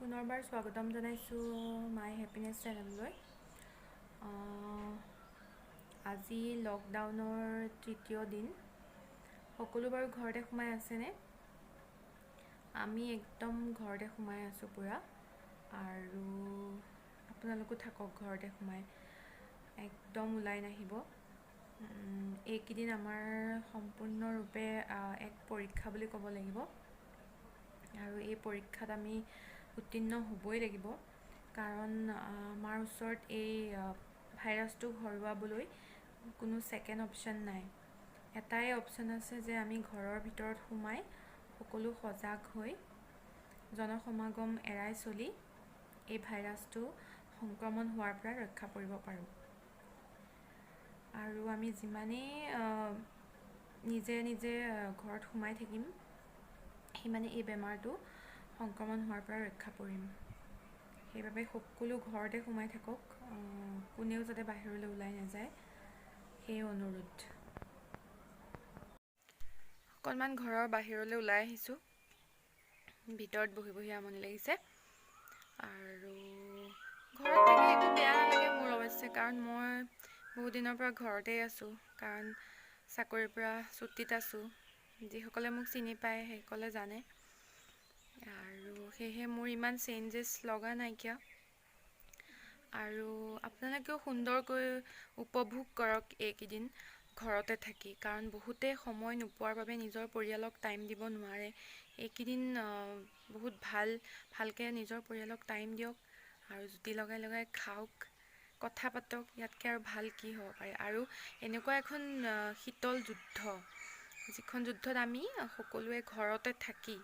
পুনৰবাৰ স্বাগতম জনাইছোঁ মাই হেপিনেছ চেনেললৈ। আজি লকডাউনৰ তৃতীয় দিন। সকলো বাৰু ঘৰতে সোমাই আছেনে? আমি একদম ঘৰতে সোমাই আছোঁ পূৰা, আৰু আপোনালোকো থাকক ঘৰতে সোমাই, একদম ওলাই নাহিব। এইকেইদিন আমাৰ সম্পূৰ্ণৰূপে এক পৰীক্ষা বুলি ক'ব লাগিব, আৰু এই পৰীক্ষাত আমি উত্তীৰ্ণ হ'বই লাগিব। কাৰণ আমাৰ ওচৰত এই ভাইৰাছটোক হৰুৱাবলৈ কোনো ছেকেণ্ড অপশ্যন নাই। এটাই অপশ্যন আছে যে আমি ঘৰৰ ভিতৰত সোমাই সকলো সজাগ হৈ জনসমাগম এৰাই চলি এই ভাইৰাছটো সংক্ৰমণ হোৱাৰ পৰা ৰক্ষা পৰিব পাৰোঁ। আৰু আমি যিমানেই নিজে নিজে ঘৰত সোমাই থাকিম, সিমানেই এই বেমাৰটো সংক্ৰমণ হোৱাৰ পৰা ৰক্ষা পৰিম। সেইবাবে সকলো ঘৰতে সোমাই থাকক, কোনেও যাতে বাহিৰলৈ ওলাই নাযায়, সেই অনুৰোধ। অকণমান ঘৰৰ বাহিৰলৈ ওলাই আহিছোঁ, ভিতৰত বহি বহি আমনি লাগিছে। আৰু ঘৰত থাকি একো বেয়া নালাগে মোৰ অৱশ্যে, কাৰণ মই বহুত দিনৰ পৰা ঘৰতেই আছোঁ, কাৰণ চাকৰিৰ পৰা ছুটীত আছোঁ। যিসকলে মোক চিনি পায় সেইসকলে জানে, আৰু সেয়েহে মোৰ ইমান চেঞ্জেছ লগা নাইকিয়া। আৰু আপোনালোকেও সুন্দৰকৈ উপভোগ কৰক এইকেইদিন ঘৰতে থাকি, কাৰণ বহুতে সময় নোপোৱাৰ বাবে নিজৰ পৰিয়ালক টাইম দিব নোৱাৰে। এইকেইদিন বহুত ভালকৈ নিজৰ পৰিয়ালক টাইম দিয়ক, আৰু জুতি লগাই লগাই খাওক, কথা পাতক, ইয়াতকৈ আৰু ভাল কি হ'ব পাৰে। আৰু এনেকুৱা এখন শীতল যুদ্ধ, যিখন যুদ্ধত আমি সকলোৱে ঘৰতে থাকি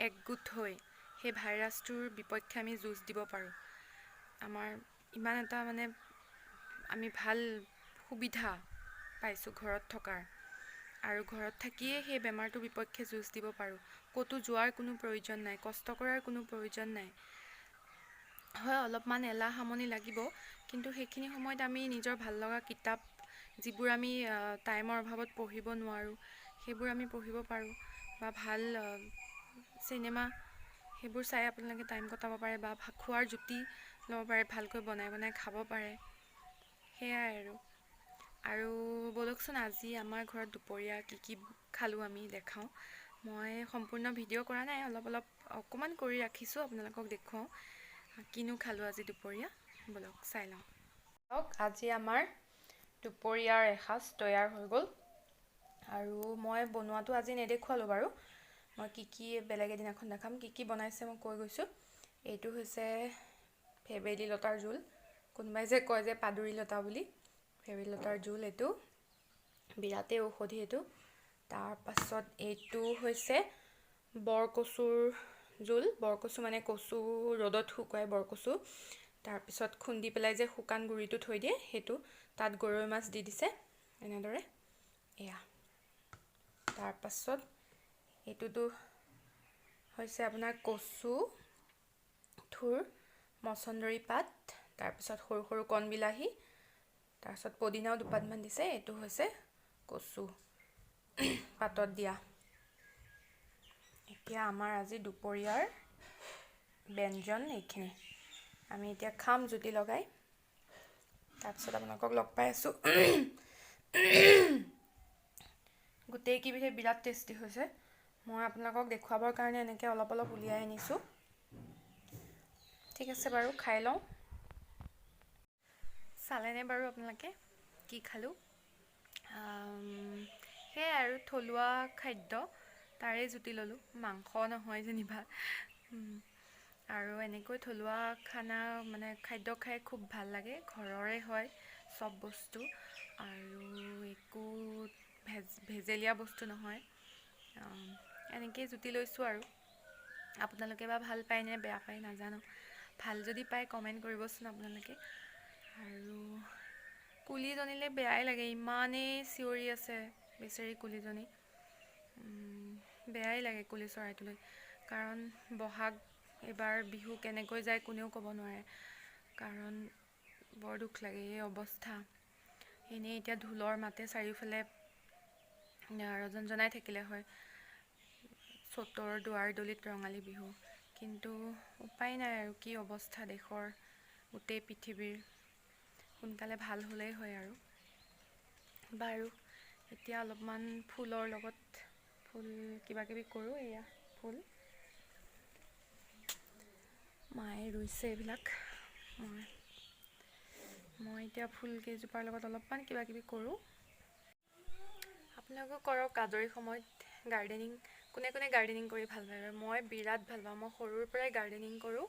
একগোট হৈ সেই ভাইৰাছটোৰ বিপক্ষে আমি যুঁজ দিব পাৰোঁ। আমাৰ ইমান এটা মানে আমি ভাল সুবিধা পাইছোঁ ঘৰত থকাৰ, আৰু ঘৰত থাকিয়ে সেই বেমাৰটোৰ বিপক্ষে যুঁজ দিব পাৰোঁ। ক'তো যোৱাৰ কোনো প্ৰয়োজন নাই, কষ্ট কৰাৰ কোনো প্ৰয়োজন নাই। হয়, অলপমান এলাহ আমনি লাগিব, কিন্তু সেইখিনি সময়ত আমি নিজৰ ভাল লগা কিতাপ, যিবোৰ আমি টাইমৰ অভাৱত পঢ়িব নোৱাৰোঁ, সেইবোৰ আমি পঢ়িব পাৰোঁ, বা ভাল চিনেমা সেইবোৰ চাই আপোনালোকে টাইম কটাব পাৰে, বা খোৱাৰ জুতি ল'ব পাৰে, ভালকৈ বনাই বনাই খাব পাৰে। সেয়াই আৰু। আৰু ব'লকচোন আজি আমাৰ ঘৰত দুপৰীয়া কি কি খালোঁ আমি দেখাওঁ। মই সম্পূৰ্ণ ভিডিঅ' কৰা নাই, অলপ অলপ অকণমান কৰি ৰাখিছোঁ, আপোনালোকক দেখুৱাওঁ কিনো খালোঁ আজি দুপৰীয়া। ব'লক চাই লওঁ। আজি আমাৰ দুপৰীয়াৰ এসাঁজ তৈয়াৰ হৈ গ'ল। আৰু মই বনোৱাটো আজি নেদেখুৱালোঁ বাৰু, মই কি কি বেলেগ এদিনাখন দেখাম। কি কি বনাইছে মই কৈ গৈছোঁ। এইটো হৈছে ভেবেলী লতাৰ জোল, কোনোবাই যে কয় যে পাদুৰী লতা বুলি, ভেবেলী লতাৰ জোল এইটো বিৰাটেই ঔষধি এইটো। তাৰপাছত এইটো হৈছে বৰকচুৰ জোল। বৰকচু মানে কচু ৰ'দত শুকুৱাই বৰকচু, তাৰপিছত খুন্দি পেলাই যে শুকান গুড়িটো থৈ দিয়ে সেইটো, তাত গৰৈ মাছ দি দিছে এনেদৰে, এয়া। তাৰপাছত এইটোতো হৈছে আপোনাৰ কচু থুৰ, মচন্দৰী পাত, তাৰপিছত সৰু সৰু কণ বিলাহী, তাৰপিছত পদিনাও দুপাতমান দিছে। এইটো হৈছে কচু পাতত দিয়া। এতিয়া আমাৰ আজি দুপৰীয়াৰ ব্যঞ্জন এইখিনি। আমি এতিয়া খাম জুতি লগাই, তাৰপিছত আপোনালোকক লগ পাই আছোঁ। গোটেইকেইবিধে বিৰাট টেষ্টি হৈছে। মই আপোনালোকক দেখুৱাবৰ কাৰণে এনেকৈ অলপ অলপ উলিয়াই আনিছোঁ। ঠিক আছে বাৰু, খাই লওঁ। চালেনে বাৰু আপোনালোকে কি খালোঁ? সেয়াই আৰু থলুৱা খাদ্য, তাৰে জুতি ল'লোঁ, মাংস নহয় যেনিবা। আৰু এনেকৈ থলুৱা খানা মানে খাদ্য খাই খুব ভাল লাগে, ঘৰৰে হয় চব বস্তু, আৰু একো ভেজেলীয়া বস্তু নহয়। এনেকেই জুতি লৈছোঁ আৰু। আপোনালোকে বা ভাল পায় নে বেয়া পায় নাজানো, ভাল যদি পায় কমেণ্ট কৰিবচোন আপোনালোকে। আৰু কুলিজনীলৈ বেয়াই লাগে, ইমানেই চিঞৰি আছে বেচেৰী কুলিজনী, বেয়াই লাগে কুলি চৰাইটোলৈ। কাৰণ বহাগ এইবাৰ বিহু কেনেকৈ যায় কোনেও ক'ব নোৱাৰে, কাৰণ বৰ দুখ লাগে এই অৱস্থা। এনেই এতিয়া ঢোলৰ মাতে চাৰিওফালে ৰজনজনাই থাকিলে হয়, চ'তৰ দুৱাৰদলিত ৰঙালী বিহু, কিন্তু উপায় নাই আৰু, কি অৱস্থা দেশৰ, গোটেই পৃথিৱীৰ। সোনকালে ভাল হ'লেই হয় আৰু। বাৰু এতিয়া অলপমান ফুলৰ লগত ফুল কিবা কিবি কৰোঁ। এয়া ফুল মায়ে ৰুইছে এইবিলাক। মই মই এতিয়া ফুল কেইজোপাৰ লগত অলপমান কিবা কিবি কৰোঁ। আপোনালোকেও কৰক আজৰি সময়ত গাৰ্ডেনিং। কোনে কোনে গাৰ্ডেনিং কৰি ভাল পায়? মই বিৰাট ভাল পাওঁ। মই সৰুৰ পৰাই গাৰ্ডেনিং কৰোঁ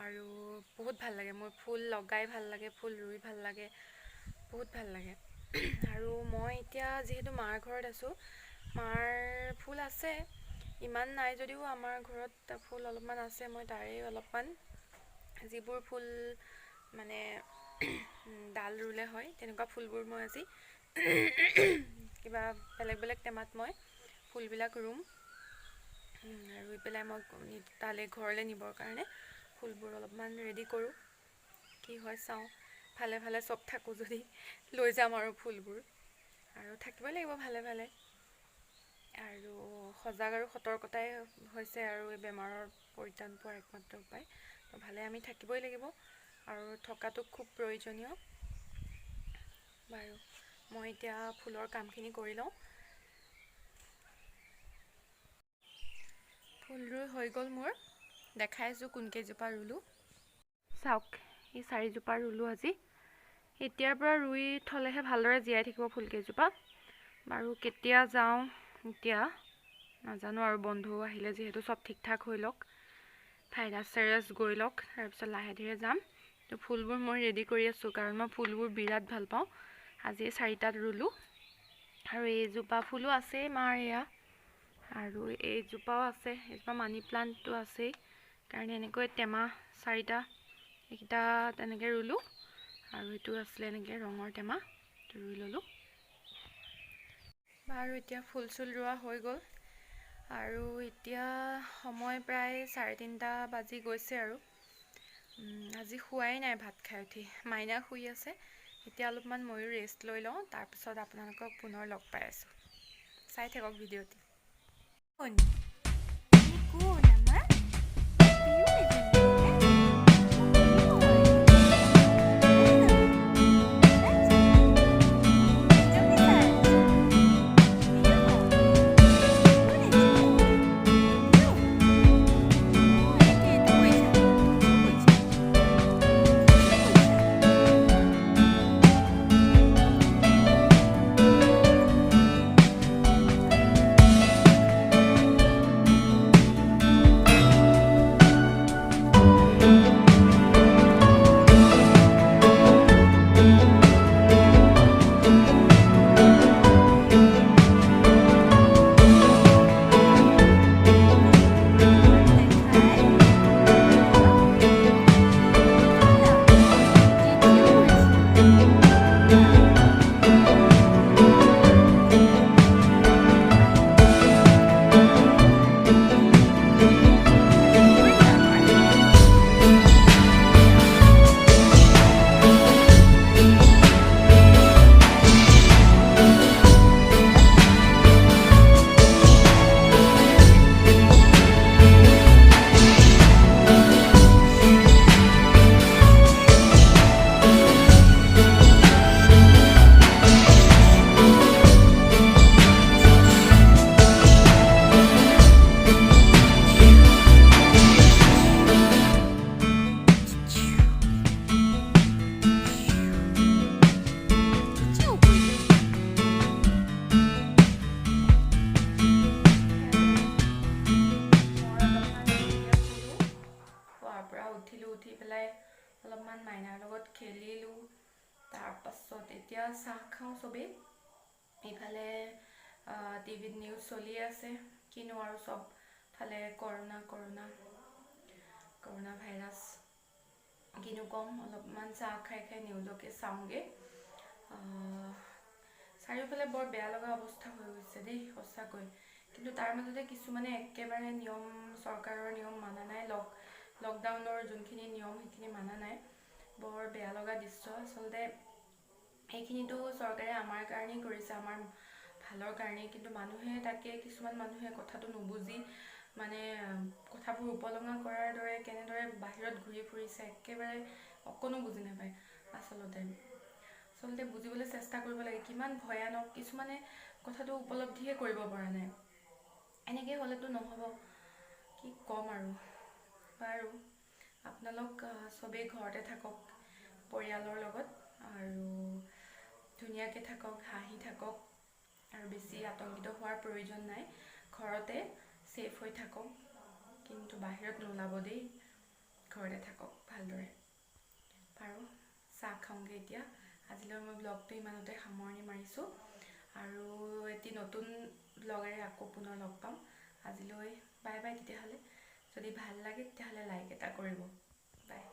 আৰু বহুত ভাল লাগে মোৰ। ফুল লগাই ভাল লাগে, ফুল ৰুই ভাল লাগে, বহুত ভাল লাগে। আৰু মই এতিয়া যিহেতু মাৰ ঘৰত আছোঁ, মাৰ ফুল আছে, ইমান নাই যদিও আমাৰ ঘৰত ফুল অলপমান আছে। মই তাৰে অলপমান যিবোৰ ফুল মানে ডাল ৰুলে হয় তেনেকুৱা ফুলবোৰ মই আজি কিবা বেলেগ বেলেগ টেমাত মই ফুলবিলাক ৰুম। ৰুই পেলাই মই তালৈ ঘৰলৈ নিবৰ কাৰণে ফুলবোৰ অলপমান ৰেডি কৰোঁ। কি হয় চাওঁ, ভালে ভালে চব থাকোঁ যদি লৈ যাম আৰু ফুলবোৰ। আৰু থাকিবই লাগিব ভালে ভালে। আৰু সজাগ আৰু সতৰ্কতাই হৈছে আৰু এই বেমাৰৰ পৰিত্ৰাণ পোৱাৰ একমাত্ৰ উপায়। তো ভালে আমি থাকিবই লাগিব আৰু থকাটো খুব প্ৰয়োজনীয়। বাৰু মই এতিয়া ফুলৰ কামখিনি কৰি লওঁ। ফুল ৰুই হৈ গ'ল মোৰ। দেখাই আছোঁ কোনকেইজোপা ৰুলোঁ। চাওক, এই চাৰিজোপা ৰুলোঁ আজি। এতিয়াৰ পৰা ৰুই থ'লেহে ভালদৰে জীয়াই থাকিব ফুলকেইজোপা। বাৰু কেতিয়া যাওঁ এতিয়া নাজানো আৰু, বন্ধু আহিলে যিহেতু চব ঠিক ঠাক হৈ লওক, ভাইৰাছ চাইৰাছ গৈ লওক, তাৰপিছত লাহে ধীৰে যাম। তো ফুলবোৰ মই ৰেডি কৰি আছোঁ, কাৰণ মই ফুলবোৰ বিৰাট ভাল পাওঁ। আজি চাৰিটাত ৰুলোঁ। আৰু এইজোপা ফুলো আছেই মাৰ এয়া, আৰু এইজোপাও আছে, এইজোপা মানি প্লাণ্টটো আছেই। কাৰণে এনেকৈ টেমা চাৰিটা এইকেইটা তেনেকৈ ৰুলোঁ। আৰু এইটো আছিলে এনেকৈ ৰঙৰ টেমা, ৰুই ল'লোঁ। বাৰু এতিয়া ফুল চুল ৰোৱা হৈ গ'ল। আৰু এতিয়া সময় প্ৰায় 3:30 বাজি গৈছে আৰু। আজি শোৱাই নাই ভাত খাই উঠি, মাইনা শুই আছে। এতিয়া অলপমান ময়ো ৰেষ্ট লৈ লওঁ, তাৰপিছত আপোনালোকক পুনৰ লগ পাই আছোঁ। চাই থাকক ভিডিঅ'টি। কোন কোন আমাৰ অলপমান মাইনাৰ লগত খেলিলোঁ। তাৰপাছত এতিয়া চাহ খাওঁ চবেই। ইফালে টিভিত নিউজ চলি আছে, কিনো আৰু চবফালে কৰোণা কৰোণা কৰোণা ভাইৰাছ, কিনো ক'ম। অলপমান চাহ খাই খাই নিউজকে চাওঁগৈ। চাৰিওফালে বৰ বেয়া লগা অৱস্থা হৈ গৈছে দেই সঁচাকৈ। কিন্তু তাৰ মাজতে কিছুমানে একেবাৰে নিয়ম, চৰকাৰৰ নিয়ম মানা নাই, লকডাউনৰ যোনখিনি নিয়ম সেইখিনি মানা নাই। বৰ বেয়া লগা দৃশ্য। আচলতে এইখিনিতো চৰকাৰে আমাৰ কাৰণেই কৰিছে, আমাৰ ভালৰ কাৰণেই। কিন্তু মানুহে তাকে, কিছুমান মানুহে কথাটো নুবুজি মানে কথাবোৰ উপলুঙা কৰাৰ দৰে কেনেদৰে বাহিৰত ঘূৰি ফুৰিছে, একেবাৰে অকণো বুজি নাপায়। আচলতে আচলতে বুজিবলৈ চেষ্টা কৰিব লাগে কিমান ভয়ানক। কিছুমানে কথাটো উপলব্ধিয়ে কৰিব পৰা নাই। এনেকৈ হ'লেতো নহ'ব, কি ক'ম আৰু। বাৰু, আপোনালোক চবেই ঘৰতে থাকক পৰিয়ালৰ লগত আৰু ধুনীয়াকৈ থাকক, হাঁহি থাকক আৰু বেছি আতংকিত হোৱাৰ প্ৰয়োজন নাই। ঘৰতে ছেফ হৈ থাকক, কিন্তু বাহিৰত নোলাব দেই, ঘৰতে থাকক ভালদৰে। বাৰু, চাহ খাওঁগৈ এতিয়া। আজিলৈ মই ব্লগটো ইমানতে সামৰণি মাৰিছোঁ আৰু এটি নতুন ব্লগেৰে আকৌ পুনৰ লগ পাম। আজিলৈ বাই বাই। তেতিয়াহ'লে যদি ভাল লাগে, তেতিয়াহ'লে লাইক এটা কৰিব। বাই।